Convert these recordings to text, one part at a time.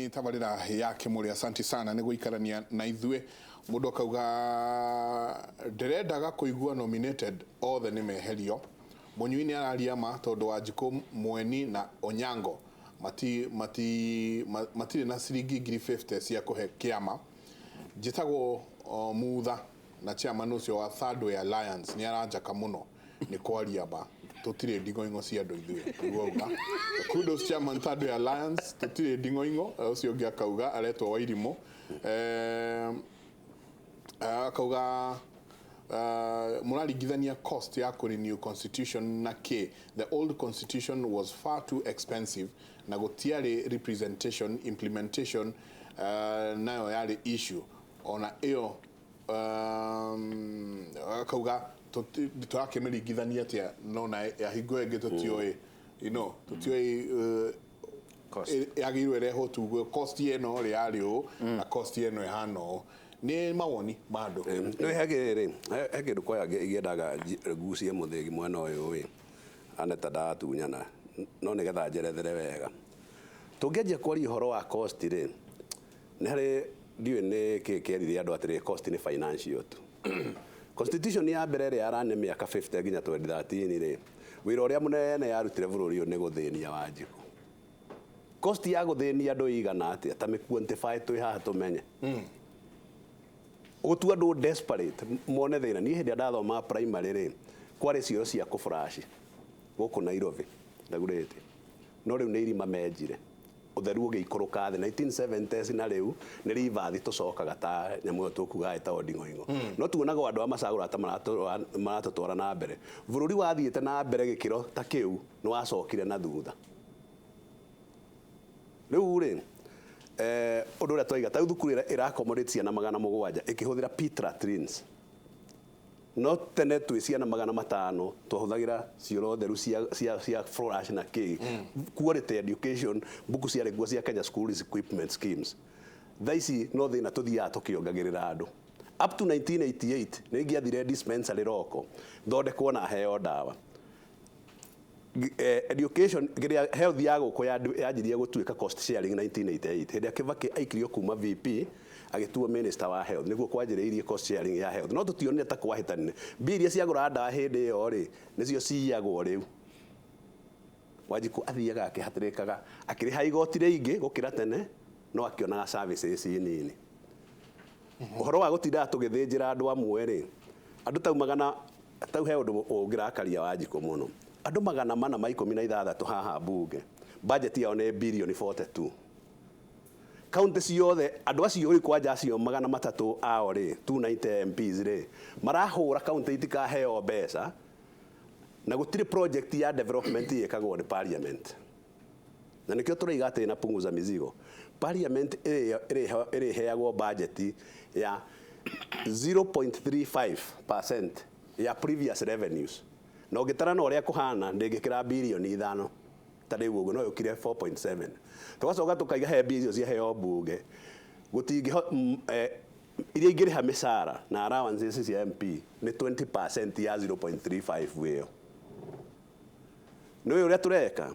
Nĩ tabarĩra ya Kĩmũrĩ. Asante sana nĩ gũikarania na ithuĩ. Mũndũ akauga ndĩrendaga kũigua nominated othe nĩ meherio. Mũnyui nĩ araria ma tondũ Wanjikũ, Mweni na Onyango mati, mati, matirĩ na ciringi 50,000 cia kũhe kĩama. Njĩtagwo Mutha na chairman ũcio wa Third Way Alliance nĩ aranjaka mũno nĩ kwaria ma. Tũtirĩ nding'oing'o cia andũ ithuĩ, nĩguo auga. Kudos chairman Third Way Alliance, tũtirĩ nding'oing'o. Ũcio ũngĩ akauga aretwo Wairimũ. Akauga mũraringithania cost ya kũ renew constitution na kĩ? The old constitution was far too expensive na gũtiarĩ representation, implementation nayo yarĩ issue ona ĩyo. Akauga tũrakĩmĩringithania atĩa no na ya hingo ĩngĩ tũtiũĩ, tũtiũĩ yagĩrĩirwo ĩrehwo tugue cost ĩno rĩ yarĩ ũũ na cost ĩno ĩhana ũũ. Nĩ mawoni ma andũ. Nĩ he kĩrĩ he kĩndũ kwaya ingĩendaga ngucie mũthĩgi mwena ũyũ ĩ aneta ndatunyana no nĩgetha njerethere wega. Tũngĩanjia kwaria ũhoro wa cost rĩ, nĩ harĩ ndiũĩ nĩ kĩ kĩerire andũ atĩrĩ cost nĩ financial tu. Constitution ya mbere ĩrĩa yarane mĩaka 50 nginya 2013 rĩ, wĩra ũrĩa mũnene yarutire bũrũri ũyũ nĩ gũthĩnia Wanjikũ. Cost ya gũthĩnia andũ ĩigana atĩa? Ta mĩ quantify twĩ haha tũmenye. Gũtua andũ desperate mone thĩna. Niĩ hĩndĩ ĩrĩa ndathomaga primary rĩ, kwarĩ cioro cia kũ flush gũkũ Nairobi Dagoretti. No rĩu nĩ irima menjire. Ũtheru ũgĩikũrũka thĩ 1970s na rĩu nĩ reverse tũcokaga ta nyamũ ĩyo tũkugaga ĩtagwo nding'oing'o. No tuonaga o andũ a macagũraga ta maratũtwara na mbere. Bũrũri wathiĩte na mbere gĩkĩro ta kĩu nĩ wacokire na thutha. Rĩu rĩ, ũndũ ũrĩa twaiga, ta rĩu thukuru ĩra accommodate ciana 700 ĩkĩhũthĩra pit latrines. No tene twĩ ciana 500 twahũthagĩra cioro theru cia, cia, cia flush na kĩ. Quality education, mbuku ciarĩ kuo cia Kenya School Equipment Schemes. Thaa ici no thĩna tũthiaga tũkĩongagĩrĩra andũ. Up to 1988 nĩ ingĩathire dispensary roko thondekwo na heo ndawa. Education kĩrĩa health ya gũkũ yanjirie gũtuĩka cost sharing 1988 hĩndĩ ĩrĩa Kibaki aikirio kuma VP agĩtuo minister wa health, nĩguo kwanjĩrĩirie cost sharing ya health. No tũtionire ta kwahĩtanire. Mbia iria ciagũraga ndawa hĩndĩ ĩyo rĩ, nĩcio ciyagwo rĩu. Wanjikũ athiaga akĩhatĩrĩkaga akĩrĩha igoti rĩingĩ gũkĩra tene no akĩonaga services nini. Ũhoro wa gũtindaga tũgĩthĩnjĩra andũ amwe rĩ, andũ tau magana tau he ũndũ ũngĩrakaria Wanjikũ mũno. Andũ 416 haha mbunge, budget yao nĩ birioni 42. Kaunti ciothe andũ acio rĩ kwanja acio 300 ao rĩ, 290 MPs rĩ, marahũra kaunti itikaheo mbeca na gũtirĩ project ya development ĩkagwo nĩ parliament. Na nĩkĩo tũroiga atĩ na punguza mizigo. Parliament ĩrĩheagwo budget ya 0.35% ya previous revenues. Na ũngĩtara na ũrĩa kũhana ndĩngĩkĩra birioni 5 ta rĩu ũguo, no yũkire 4.7. Tũgacoka tũkaiga he mbia icio ciaheo mbunge gũtingĩ iria ingĩrĩha mĩcara na allowances cia MP nĩ 20% ya 0.35 ĩyo. Nĩ ũrĩa tũreka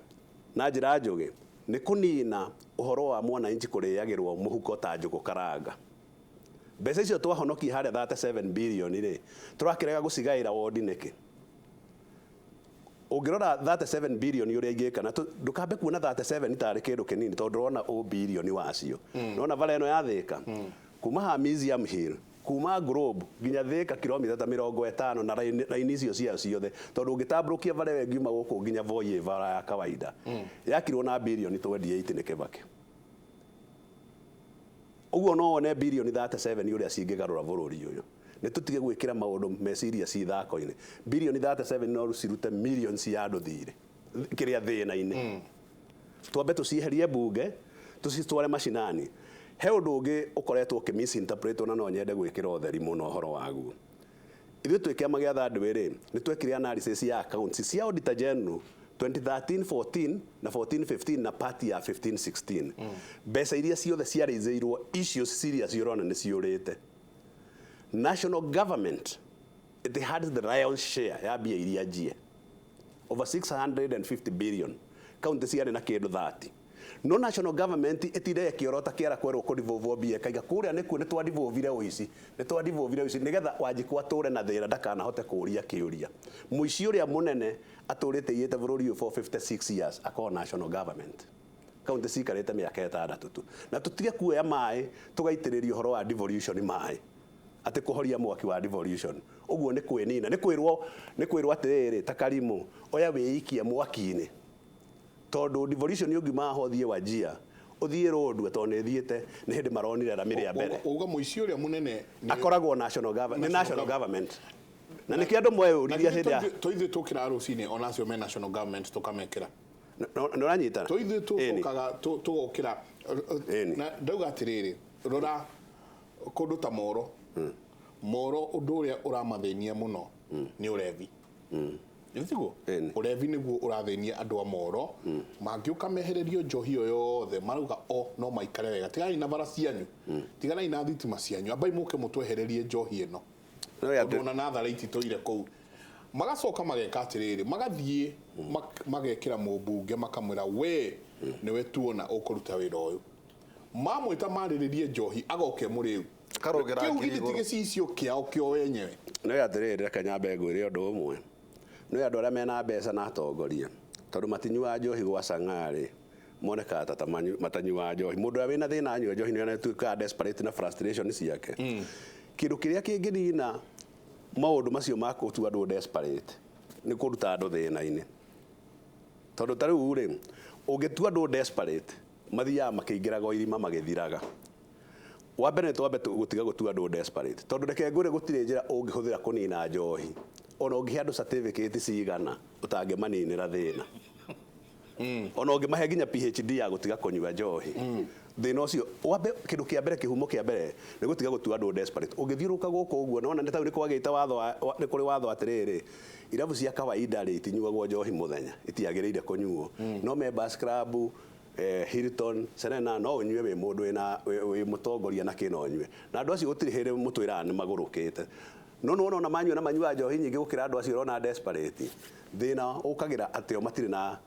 na njĩra njũgĩ nĩ kũnina ũhoro wa mwananchi kũrĩagĩrwo mũhuko ta njũgũ karanga. Mbeca icio twahonokia harĩa 37 billion rĩ, tũrakĩrega gũcigaĩra wodi nĩkĩ? Ũngĩrora 37 billion ũrĩa ingĩka na ndũkambe kuona 37 tarĩ kĩndũ kĩnini tondũ ndũrona ũ bilioni wacio. Nona bara ĩno ya Thĩka kuma haha Museum Hill kuma Globe nginya Thĩka kilomita ta 50 na raini icio ciayo ciothe, tondũ ũngĩtambũrũkia bara ĩyo ĩngiuma gũkũ nginya Voi ĩ bara ya kawaida yakirwo na birioni 28 nĩ Kibaki. Ũguo no wone birioni 37 ũrĩa cingĩgarũra bũrũri ũyũ. Nĩ tũtige gwĩkĩra maũndũ meciria ci thako-inĩ. Birioni 37 no cirute millions ya andũ thirĩ kĩrĩa thĩna-inĩ. Twambe tũcieherie mbunge tũcitware macinani. He ũndũ ũngĩ ũkoretwo ũkĩ misinterpret na no nyende gwĩkĩra ũtheri mũno ũhoro waguo. Ithuĩ twĩ kĩama gĩa Third Way rĩ, nĩ twekire analysis ya accounts cia Auditor General 2013 14 na 14 15 na part ya 15 16. Mbeca iria ciothe ciarĩithĩirwo issues iria ciũrona nĩ ciũrĩte. National government, it had the lion's share ya mbia iria njie, over 650 billion. County ciarĩ na kĩndũ 30. No national government ĩtinde ĩkĩorota kĩara kwerwo kũdevolve mbia ĩkaiga kũrĩa nĩkuo nĩ twadevolvire ũici, nĩ twadevolvire ũici nĩgetha Wanjikũ atũre na thĩna ndakanahote kũũria kĩũria. Mũici ũrĩa mũnene atũrĩte iyĩte bũrũri ũyũ for 56 years akorwo national government. Kaunti cikarĩte mĩaka 6 tu. Na tũtige kuoya maĩ tũgaitĩrĩria ũhoro wa devolution maĩ. Atĩ kũhoria mwaki wa devolution. Ũguo nĩ kwĩnina, nĩ kwĩrwo atĩrĩrĩ ta Karimũ oya wĩikie mwaki-inĩ. Tondũ devolution ũngiuma ho ũthiĩ Wajir, ũthiĩ Rũndwe tondũ nĩ ĩthiĩte nĩ hĩndĩ maronire rami rĩa mbere. Uga mũici ũrĩa mũnene akoragwo national government, nĩ national government. Na nĩkĩo andũ mweyũririe hĩndĩ ya to ithuĩ tũkĩra rũcinĩ ona acio me national government tũkamekĩra. Nĩ ũranyitana? To ithuĩ tũcokaga tũgokĩra na ndauga atĩrĩrĩ, rora kũndũ ta Moro. Moro ũndũ ũrĩa ũramathĩnia mũno nĩ ũrevi. Nĩguo? Ũrevi nĩguo ũrathĩnia andũ a Moro. Mangĩũka mehererio njohi ĩyo yothe marauga o no maikare wega. Tiganai na bara cianyu. Tiganai na thitima cianyu. Ambai mũke mũtwehererie njohi ĩno. Tondũ ona natharĩ ititũire kũu. Magacoka mageka atĩrĩrĩ, magathiĩ magekĩra mũmbunge makamwĩra we nĩwe tuona ũkũruta wĩra ũyũ. Mamwĩta marĩrĩrie njohi agoke mũrĩu. Kĩu githĩ ti gĩcicio kĩao kĩo wenyewe. Nĩ atĩrĩrĩ, reke nyambe ngwĩre ũndũ ũmwe. Nĩ andũ arĩa mena mbeca na atongoria tondũ matinyuaga njohi gwa cang'arĩ monekaga ta matanyuaga njohi. Mũndũ ũrĩa wĩna thĩna anyua njohi nĩ atuĩkaga desperate na frustration ciake. Kĩndũ kĩrĩa kĩngĩnina maũndũ macio ma gũtua andũ desperate nĩ kũruta andũ thĩna-inĩ. Tondũ ta rĩu rĩ, ũngĩtua andũ desperate mathiaga makĩingĩraga irima magĩthiraga. Wa mbere nĩ twambe gũtiga gũtua andũ desperate tondũ reke ngwĩre gũtirĩ njĩra ũngĩhũthĩra kũnina njohi ona ũngĩhe andũ certificate cigana ũtangĩmaninĩra thĩna. Ona ũngĩmahe nginya PhD ya gũtiga kũnyua njohi. Thĩna ũcio wambe kĩndũ kĩa mbere kĩhumo kĩa mbere nĩ gũtiga gũtua andũ desperate. Ũngĩthiũrũrũka gũkũ ũguo nĩwona nĩ taũ nĩ kwagĩte watho nĩ kũrĩ watho atĩrĩrĩ, irabu cia kawaida rĩ itinyuagwo njohi mũthenya, itiagĩrĩire kũnyuo. No members club, Hilton, Serena no ũnyue wĩ mũndũ wĩ mũtongoria na kĩ no ũnyue. Na andũ acio gũtirĩ hĩndĩ mũtwĩraga nĩ magũrũkĩte. No nĩwona ona manyua na manyuaga njohi nyingĩ gũkĩra andũ acio ũrona desperate. Thĩna ũkagĩra atĩ o matirĩ na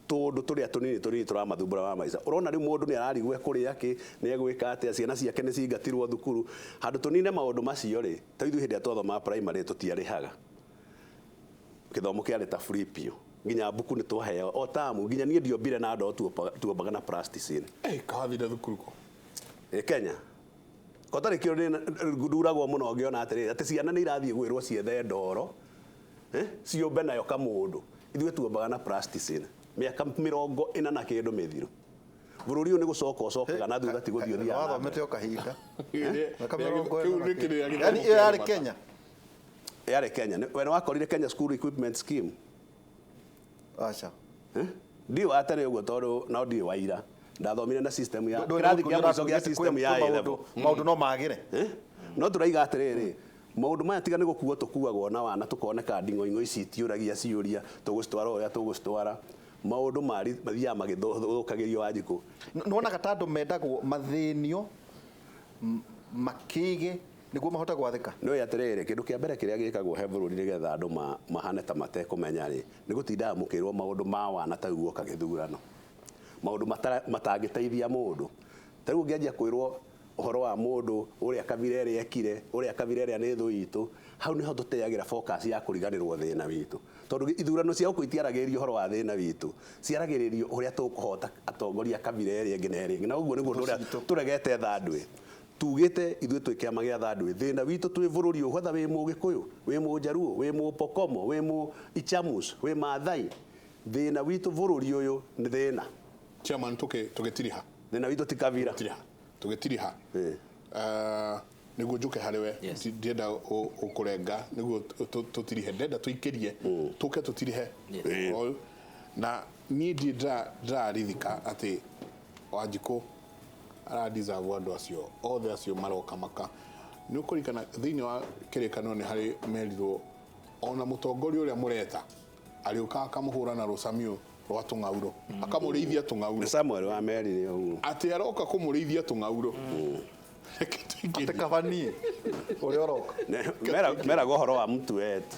tũndũ tũrĩa tũnini tũnini tũramathumbũra wa maica. Ũrona rĩu mũndũ nĩ ararigwo ekũrĩa kĩ, nĩ egwĩka atĩa, ciana ciake nĩ cingatirwo thukuru. Handũ tũnine maũndũ macio rĩ, ta ithuĩ hĩndĩ ĩrĩa twathomaga primary tũtiarĩhaga. Gĩthomo kĩarĩ ta free biũ. Nginya mbuku nĩ twaheo o tamu, nginya niĩ ndiombire na ndoo tuombaga na plasticine. Kathire thukuru kũ? Kenya. Kotarĩ kĩo nduragwo mũno ngĩona atĩrĩrĩ, atĩ ciana nĩ irathiĩ gwĩrwo ciethe ndoro, ciũmbe nayo kamũndũ. Ithuĩ tuombaga na plasticine. Mĩaka 40 na kĩndũ mĩthiru. Bũrũri ũyũ nĩ gũcoka ũcokaga na thutha ti gũthiĩ ũthiaga na mbere. Wathomete o kahinda. Mĩaka Kĩu 40 nĩ kĩrĩa gĩthomo Yaani ĩyo yarĩ kĩa Kenya. Yarĩ Kenya. We nĩ wakorire Kenya School Equipment Scheme? Aca. Ndiũ wa tene ũguo tondũ no ndiũ wa ira. Ndathomire na system ya kĩrathi kĩa mũico gĩa system ya A level. Maũndũ no magĩre. No tũraiga atĩrĩrĩ, maũndũ maya tiga nĩ gũkuo tũkuagwo na wana tũkoneka nding'oing'o ici itiũragia ciũria, tũgũcitwara ũrĩa tũgũcitwara. Maũndũ mathiaga magĩthũkagĩrio Wanjikũ. Nĩwonaga ta andũ mendagwo mathĩnio, makĩige nĩguo mahote gwathĩka? Nĩũĩ atĩrĩrĩ, kĩndũ kĩa mbere kĩrĩa gĩkagwo he bũrũri nĩgetha andũ mahane ta matekũmenya rĩ, nĩ gũtindaga mũkĩrwo maũndũ ma wana ta rĩu guoka gĩthurano. Maũndũ matangĩteithia mũndũ. Ta rĩu ũngĩanjia kwĩrwo ũhoro wa mũndũ ũrĩa kabira ĩrĩa ekire, ũrĩa kabira ĩrĩa nĩ thũ itũ, hau nĩho tũteagĩra focus ya kũriganĩrwo thĩna witũ. Tondũ ithurano cia gũkũ itiaragĩrĩria ũhoro wa thĩna witũ, ciaragĩrĩrio ũrĩa tũkũhota atongoria kabira ĩrĩa ĩngĩ na ĩrĩa ĩngĩ. Na ũguo nĩguo ũndũ ũrĩa tũregete thandwe. Tugĩte ithuĩ twĩ kĩama gĩa thandwe, thĩna witũ twĩ bũrũri ũyũ, whether wĩ Mũgĩkũyũ, wĩ Mũnjaruo, wĩ Mũpokomo, wĩ Mũichamus, wĩ Maathai, thĩna witũ bũrũri ũyũ nĩ thĩna. Chairman, tũgĩtiriha. Thĩna witũ ti kabira. Tũgĩtiriha. Tũgĩtiriha. Nĩguo njũke harĩ we, ndienda ũkũrenga, nĩguo tũtirihe, ndenda tũikĩrie, tũke tũtirihe. Ũyũ. Na niĩ ndirĩ ndĩrarithika atĩ Wanjikũ aradeserve andũ acio othe acio maroka maka. Nĩ ũkũririkana thĩinĩ wa kĩrĩkanĩro nĩ harĩ merirwo ona mũtongoria ũrĩa mũreta arĩũka akamũhũra na rũcamiũ rwa tũng'aurũ, akamũrĩithia tũng'aurũ. Nĩ Samuel wa merire ũguo. Atĩ aroka kũmũrĩithia tũng'aurũ. Reke tũingĩrie. Atĩ kaba niĩ, ũrĩa ũroka. Meragwo ũhoro wa mtu wetu.